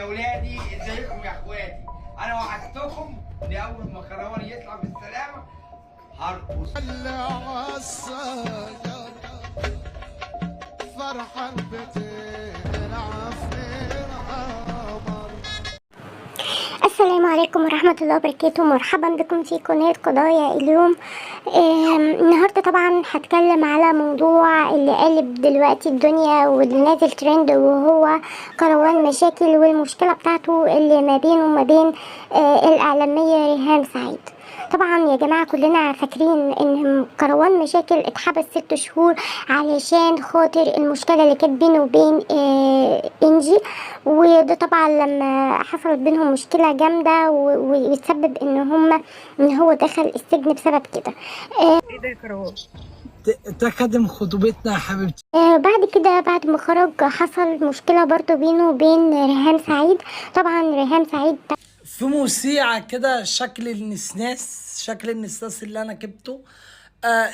ازيكم يا ولادي، ازيكم يا اخواتي. انا وعدتكم لاول ما كروان يطلع بالسلامة هرقص. فرحان بتلعب في القمر. السلام عليكم ورحمة الله وبركاته. مرحبا بكم في قناة قضايا اليوم. النهاردة طبعا هتكلم على موضوع اللي قالب دلوقتي الدنيا واللي نازل ترند، وهو كروان مشاكل والمشكلة بتاعته اللي ما بينه وما بين الإعلامية ريهام سعيد. طبعا يا جماعة كلنا فاكرين ان كروان مشاكل اتحبس 6 شهور علشان خاطر المشكلة اللي كانت بينه وبين انجي، وده طبعا لما حصلت بينهم مشكلة جامدة وتسبب ان هو دخل السجن بسبب كده. ايه ده يا كروان؟ تخدم خطوبتنا يا حبيبتي. بعد كده بعد ما خرج حصل مشكلة برضو بينه وبين ريهام سعيد. طبعا ريهام سعيد في موسيعة كده شكل النسناس، شكل النسناس اللي انا جبته.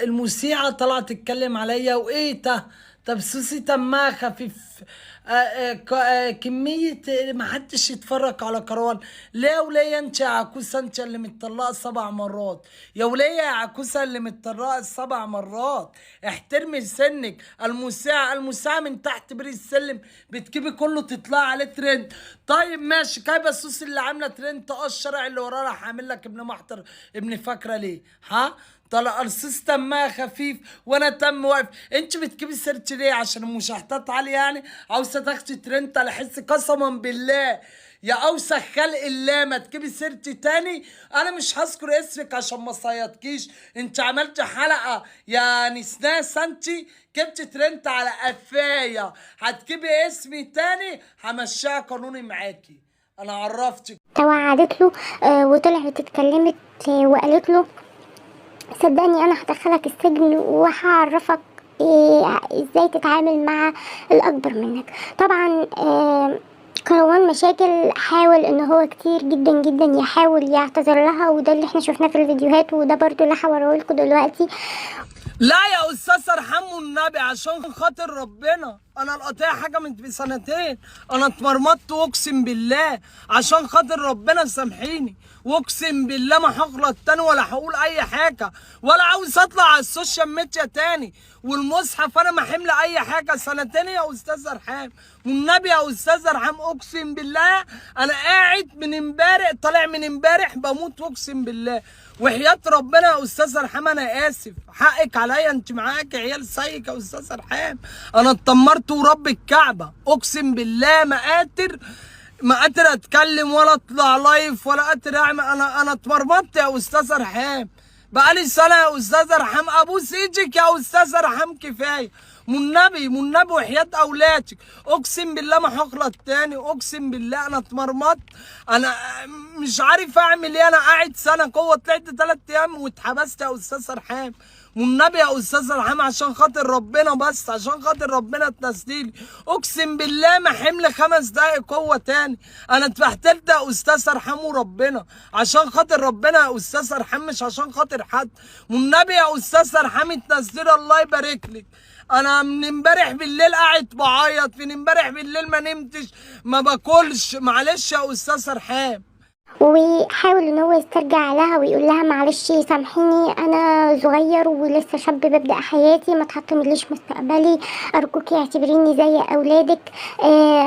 الموسيعة طلعت تتكلم عليا وايه ده؟ طب سوسي تمها خفيف. كمية ما حدش يتفرج على كروان. ليه يا ولية انت يا عكوسة، انت اللي متطلقة 7 مرات يا ولية، يا عكوسة اللي متطلقة 7 مرات، احترمي سنك. الموسيعة من تحت بري السلم بتجيبي كله تطلع عليه ترند. طيب ماشي، كايبه السوسي اللي عاملة ترند، الشارع اللي وراه راح عامل لك ابن محتر ابن فاكرة ليه؟ ها؟ طلع السوس تمها خفيف وانا تم واقف. انت بتجيبي سيرتي ليه؟ عشان المشاهدات عالية يعني؟ عاوزه تاخدي ترند على حس؟ قسما بالله يا اوسخ خلق الله ما تجيبي سيرتي تاني. انا مش هذكر اسمك عشان ما صيدكيش. انت عملت حلقة يا نسناس، انت جبت ترند على قفايا، هتجيبي اسمي تاني همشيها قانوني معاكي. انا عرفتك. توعدت له وطلعت اتكلمت وقالت له صدقني انا هدخلك السجن وهعرفك ازاي تتعامل مع الاكبر منك. طبعا كروان مشاكل حاول ان هو كتير جدا جدا يحاول يعتذر لها، وده اللي احنا شفناه في الفيديوهات، وده برضو اللي هوريه لكم دلوقتي. لا يا استاذ ارحمه النبي عشان خاطر ربنا، انا القطيع حاجة من سنتين، انا اتمرمطت واقسم بالله عشان خاطر ربنا سامحيني، واقسم بالله ما هغلط تاني ولا هقول اي حاجة ولا عاوز اطلع على ال social media تاني، والمصحف انا ما حمل اي حاجة. سنتين يا استاذ ارحام، والنبي يا استاذ ارحام اقسم بالله انا قاعد من امبارح، طالع من امبارح بموت واقسم بالله، وحياه ربنا يا استاذ ارحام انا اسف، حقك عليا، انت معاك عيال سيك يا استاذ ارحام، انا اتدمرت ورب الكعبة اقسم بالله ما قادر اتكلم ولا اطلع live ولا قادر اعمل، انا اتمرمطت يا استاذ ارحام، بقالي سنة يا استاذ ارحام، ابوس ايدك يا استاذ ارحام كفاية، والنبي والنبي وحياه اولادك اقسم بالله ما هغلط تاني، اقسم بالله انا اتمرمطت، انا مش عارف اعمل ايه، انا قاعد سنة جوه، طلعت 3 ايام واتحبست يا استاذ ارحام، والنبي يا استاذ ارحام عشان خاطر ربنا، بس عشان خاطر ربنا تنزليلي، اقسم بالله ما حمل 5 دقايق قوة تاني، انا اتبهدلت يا استاذ ارحام وربنا، عشان خاطر ربنا يا استاذ ارحام مش عشان خاطر حد، والنبي يا استاذ ارحام تنزلي الله يبارك لك. انا من امبارح بالليل قاعد بعيط، من امبارح بالليل ما نمتش ما باكلش، معلش يا استاذ ارحام. وحاول ان هو يسترجع لها ويقول لها معلش سامحيني انا صغير ولسه شاب ببدأ حياتي، ما تحطمليش مستقبلي، ارجوكي اعتبريني زي اولادك،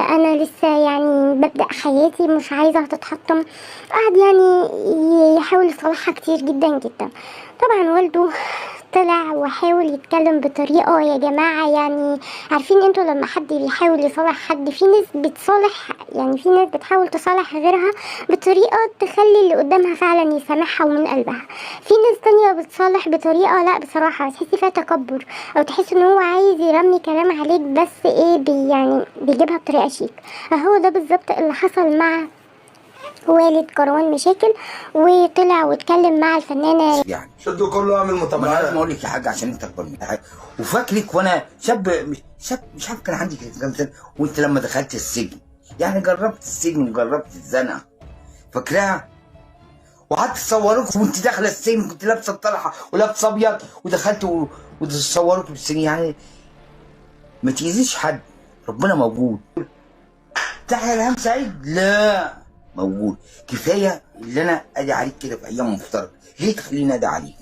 انا لسه يعني ببدأ حياتي مش عايزة تتحطم. قعد يعني يحاول يصالحها كتير جدا جدا. طبعا والده طلع وحاول يتكلم بطريقة يا جماعة، يعني عارفين انتوا لما حد بيحاول يصالح حد، في ناس بتصالح، يعني في ناس بتحاول تصالح غيرها بطريقة تخلي اللي قدامها فعلا يسامحها ومن قلبها، في ناس تانية بتصالح بطريقة لا بصراحة تحسي فيها تكبر، او تحس ان هو عايز يرمي كلام عليك بس ايه يعني بيجيبها بطريقة شيك. هو ده بالظبط اللي حصل مع والد كروان مشاكل، وطلع واتكلم مع الفنانة يعني شدوا كله اعمل ما انا متابعات. لازم اقول لك يا حاج عشان انت اكبر مني وفاكرك وانا شاب، مش عارف كان عندي كام سنة، وانت لما دخلت السجن يعني جربت السجن وجربت الزنقة فاكراها، وقعدت تصوروك وانت داخله السجن، كنت لابسه الطرحة ولابسه ابيض ودخلت وتصوروك بالسجن. يعني ما تاذيش حد، ربنا موجود. تحيا ريهام سعيد؟ لا موجود. كفاية اللي انا ادعي عليك كده في ايام مفترض، ليه تخليني ادعي عليك؟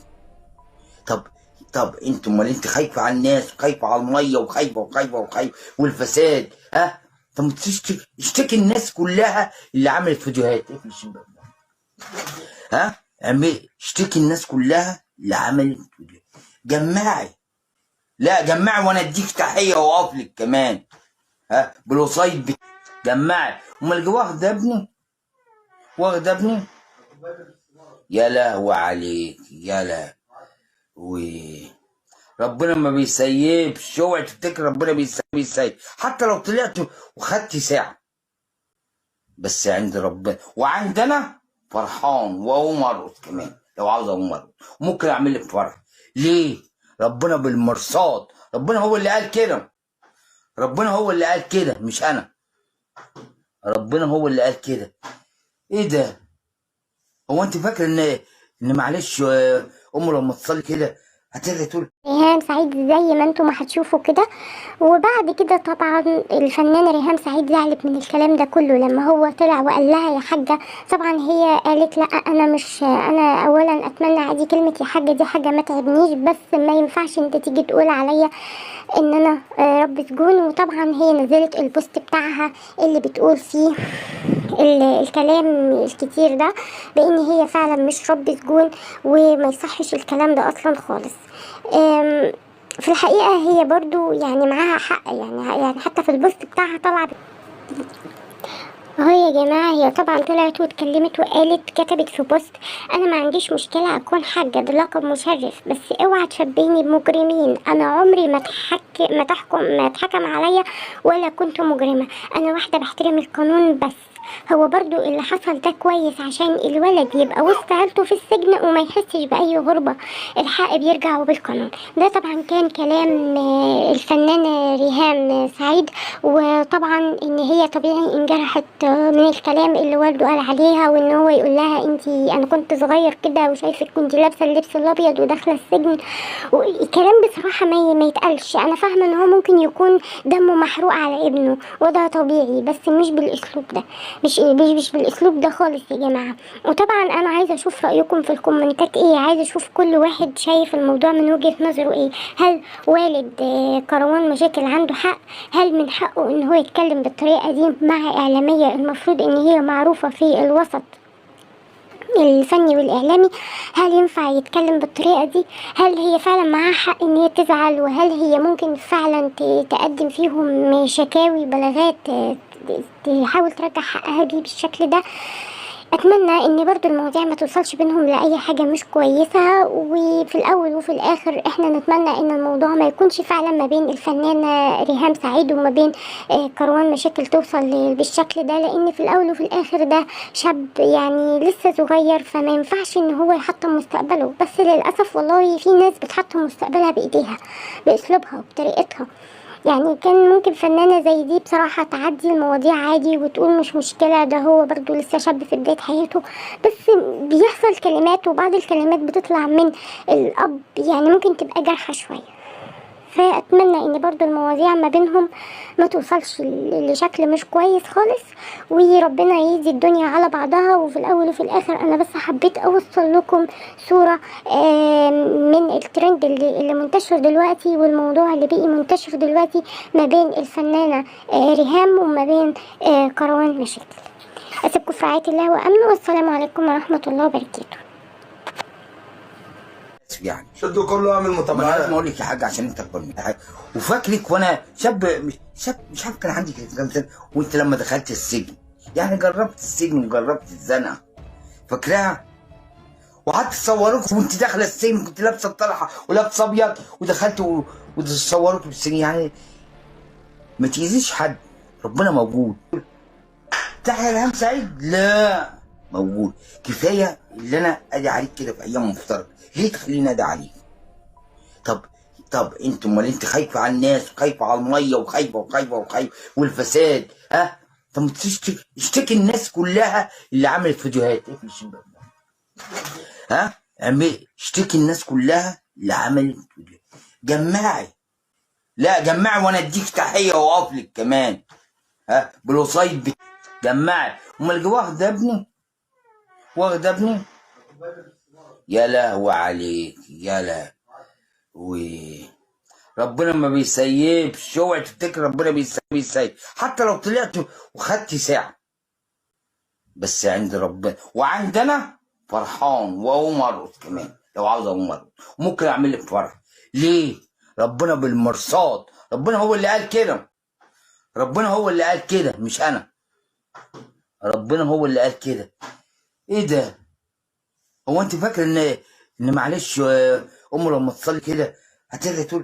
طب انت امال انت خايفة على الناس وخايفة على المية وخايفة وخايفة وخايفة والفساد، ها؟ طب ما تشتكي، اشتكي الناس كلها اللي عملت فيديوهات، اقفل الشباك ده. ها؟ اعملي اشتكي الناس كلها اللي عملت فيديوهات. جمعي، لا جمعي وانا اديك تحية واقف لك كمان، ها؟ بالوصايد جمعي. امال واخده ابني؟ واخده ابني؟ يا لهوي عليك، يا لهوي. ربنا ما بيسيبش، اوعي تفتكر ربنا بيسيب، حتى لو طلعت وخدت ساعة، بس عند ربنا وعندنا فرحان، واقوم ارقص كمان لو عاوز اقوم ارقص، ممكن اعمل لك فرح. ليه؟ ربنا بالمرصاد، ربنا هو اللي قال كده، ربنا هو اللي قال كده مش انا، ربنا هو اللي قال كده. ايه ده؟ هو انت فاكر ان معلش امه لما تصلي كده هترجع تقول ريهام سعيد زي ما انتم ما هتشوفوا كده؟ وبعد كده طبعا الفنانة ريهام سعيد زعلت من الكلام ده كله لما هو طلع وقال لها يا حاجة. طبعا هي قالت لا انا مش، انا اولا اتمنى عادي كلمة يا حاجة دي حاجة ما تعبنيش، بس ما ينفعش انت تيجي تقول عليا ان انا رب سجون. وطبعا هي نزلت ال post بتاعها اللي بتقول فيه الكلام الكتير ده بان هي فعلا مش رب سجون وما يصحش الكلام ده اصلا خالص. في الحقيقة هي برضو يعني معاها حق، يعني حتى في ال post بتاعها طلع اهو يا جماعة. هي طبعا طلعت واتكلمت وقالت، كتبت في post: انا ما عنديش مشكلة اكون حاجة، ده لقب مشرف، بس اوعى تشبهني بمجرمين، انا عمري ما اتحكم عليا ولا كنت مجرمة، انا واحدة بحترم القانون. بس هو برضو اللي حصل ده كويس عشان الولد يبقى وسط عيلته في السجن وما يحسش بأي غربة، الحق بيرجع بالقانون. ده طبعا كان كلام الفنانة ريهام سعيد، وطبعا ان هي طبيعي انجرحت من الكلام اللي والده قال عليها، وان هو يقول لها انتي انا كنت صغير كده وشايفك كنت لابسه اللبس الابيض وداخله السجن، وكلام بصراحة ما يتقالش. انا فاهمه ان هو ممكن يكون دمه محروق على ابنه وده طبيعي، بس مش بالاسلوب ده، مش بالاسلوب ده خالص يا جماعة. وطبعا انا عايزه اشوف رايكم في الكومنتات ايه، عايزه اشوف كل واحد شايف الموضوع من وجهه نظره ايه. هل والد كروان مشاكل عنده حق؟ هل من حقه ان هو يتكلم بالطريقة دي مع اعلامية المفروض ان هي معروفة في الوسط الفني والاعلامي؟ هل ينفع يتكلم بالطريقة دي؟ هل هي فعلا معاها حق ان هي تزعل؟ وهل هي ممكن فعلا تقدم فيهم شكاوي بلاغات تحاول ترجع حقها بيه بالشكل ده؟ اتمنى ان برضو المواضيع ما توصلش بينهم لاي حاجة مش كويسة، وفي الاول وفي الاخر احنا نتمنى ان الموضوع ما يكونش فعلا ما بين الفنانة ريهام سعيد وما بين كروان مشاكل توصل بالشكل ده، لان في الاول وفي الاخر ده شاب يعني لسه صغير، فما ينفعش ان هو يحطم مستقبله. بس للاسف والله في ناس بتحطم مستقبلها بايديها، باسلوبها وبطريقتها. يعني كان ممكن فنانة زي دي بصراحة تعدي المواضيع عادي وتقول مش مشكلة، ده هو برضو لسه شاب في بداية حياته، بس بيحصل كلمات وبعض الكلمات بتطلع من الأب يعني ممكن تبقى جارحة شوية. فأتمنى ان برضو المواضيع ما بينهم ما توصلش لشكل مش كويس خالص، وربنا يهدي الدنيا على بعضها. وفي الاول وفي الاخر انا بس حبيت اوصل لكم صورة من الترند اللي منتشر دلوقتي، والموضوع اللي بقي منتشر دلوقتي ما بين الفنانة ريهام وما بين كروان مشاكل. اسيبكم في رعاية الله وامنه، والسلام عليكم ورحمة الله وبركاته. يعني شدوا كله اعمل متابعات. ما لازم اقول لك يا حاج عشان انت اكبر مني. وفاكرك وانا شاب مش عارف كان عندي كام سنة وانت لما دخلت السجن، يعني جربت السجن وجربت الزنقة، فاكراها؟ وقعدت تصوروك وانت داخله السجن، كنت لابسه الطرحة ولابسه ابيض ودخلت وتصوروك بالسجن. يعني ما تاذيش حد، ربنا موجود. تحيا ريهام سعيد؟ لا موجود. كفاية اللي انا ادعي عليك كده في ايام مفترض، ليه تخليني ادعي عليك؟ طب انت امال انت خايفة على الناس وخايفة على المية وخايفة وخايفة وخايفة والفساد، ها؟ طب ما تشتكي، اشتكي الناس كلها اللي عملت فيديوهات، اقفل الشباك ده. ها؟ اعملي اشتكي الناس كلها اللي عملت فيديوهات. جمعي، لا جمعي وانا اديك تحية واقف لك كمان، ها بالوصايد جمعت. امال واخده ابني، واخده ابني. يا لهوي عليك يا لهوي. ربنا ما بيسيبش، اوعي تفتكر ربنا بيسيب حتى لو طلعت وخدت ساعة، بس عند ربنا وعندنا فرحان. واقوم ارقص كمان لو عاوز اقوم ارقص، ممكن اعمل لك فرح. ليه؟ ربنا بالمرصاد، ربنا هو اللي قال كده، ربنا هو اللي قال كده مش انا، ربنا هو اللي قال كده. ايه ده؟ هو انت فاكر ان معلش امه لما تصلي كده هترجع تقول